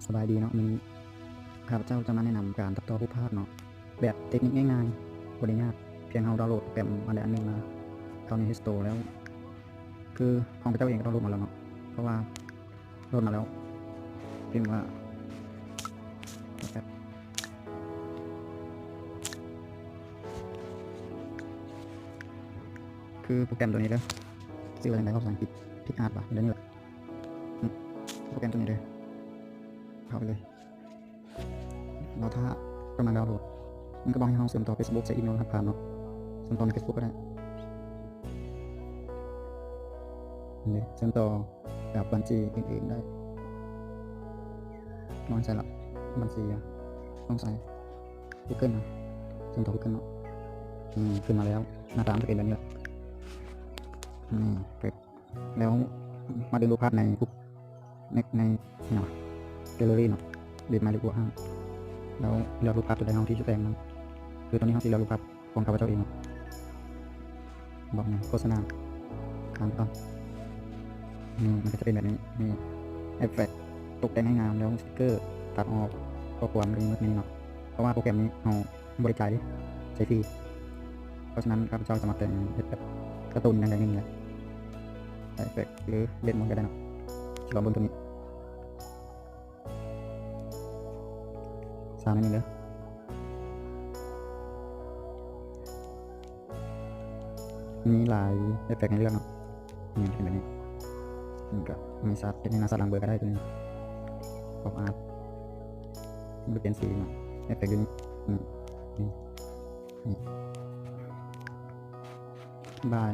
ສະບາຍດີເນາະ, ມື້ນີ້ຂ້າພະເຈົ້າຈະມາແນະນຳການຕັດຕໍ່ຮູບພາບເນາະ ແບບເຕັກນິກງ່າຍໆ ບໍ່ໄດ້ຍາກ, ພຽງເຮົາດາວໂຫຼດໂປຣແກຣມອັນໃດອັນໜຶ່ງມາເຂົ້າໃນ Play Store ແລ້ວ ຄືຂອງພະເຈົ້າເອງກໍດາວໂຫຼດມາແລ້ວເນາະ, ເພາະວ່າໂຫຼດມາແລ້ວ ພິມວ່າ ຄືໂປຣແກຣມຕົວນີ້ເດີ, ຊື່ວ່າຈັ່ງໃດເວົ້າພາສາອັງກິດ? PicsArt ຫວາ? ແບບນີ້ແຫຼະ. ອືມ ໂປຣແກຣມຕົວນີ້ເດີ ເຂົ້າໄປເລີຍ. ລໍຖ້າກຳລັງດາວໂຫຼດ, ມັນກໍບອກໃຫ້ເຮົາເຊື່ອມຕໍ່ Facebook ໃສ່ອີເມວລະຫັດຜ່ານເນາະ, ເຊື່ອມຕໍ່ໃນ Facebook ກໍໄດ້. ນີ້ເຊື່ອມຕໍ່ກັບບັນຊີອື່ນໆໄດ້. ລອງໃສ່ລະ ບັນຊີ ລອງໃສ່ Google ນະ, ເຊື່ອມຕໍ່ Google ເນາະ. ອືມ ຂຶ້ນມາແລ້ວ ໜ້າຕາມັນຈະເປັນແບບນີ້ແຫຼະ. ນີ້ ເປີດ ແລ້ວມາດຶງຮູບພາບໃນ ໃນ ໃນ ຫຍັງຫວະ Gallery ເນາະ, ບີບໝາຍເລກຫົວຫ້າມ ແລ້ວເລືອກຮູບພາບຕົວໃດເຮົາທີ່ຈະແຕ່ງນຳ. ຄືຕອນນີ້ເຮົາຊິເລືອກຮູບພາບຂອງຂ້າພະເຈົ້າເອງເນາະ. ບອກແນ່ ໂຄສະນາ ຕາມຕອນ. ນີ້ມັນກໍຈະເປັນແບບນີ້. ນີ້ ເອັບເຟັກ ຕົກແຕ່ງໃຫ້ງາມ, ແລ້ວສະຕິກເກີ ຕັດອອກ ຂໍ້ຄວາມກໍມີໝົດໃນນີ້ເນາະ. ເພາະວ່າໂປຣແກຣມນີ້ເຮົາ ບໍ່ໄດ້ຈ່າຍເດ້ ໃຊ້ຟຣີ. ເພາະສະນັ້ນ ຂ້າພະເຈົ້າຈະມາແຕ່ງເຮັດແບບກາຕູນຢ່າງໃດໜຶ່ງນີ້ແຫຼະ, ໃສ່ເອັບເຟັກ ຫຼື ເວດມົນກໍໄດ້ເນາະ. ຊິລອງເບິ່ງຕົວນີ້ ສາວໃນນີ້ເດີ. ມີຫຼາຍເອັບເຟັກໃຫ້ເລືອກເນາະ. ນີ້ເປັນແບບນີ້. ນີ້ກໍມີສັດ ເຮັດໃຫ້ໜ້າສັດລ້າງເບີກໍໄດ້ຕົວນີ້. ອອບອາດ ມັນເປັນສີເນາະ, ເອັບເຟັກຢູ່ນີ້. ນີ້ ນີ້ ນີ້ ບາຍ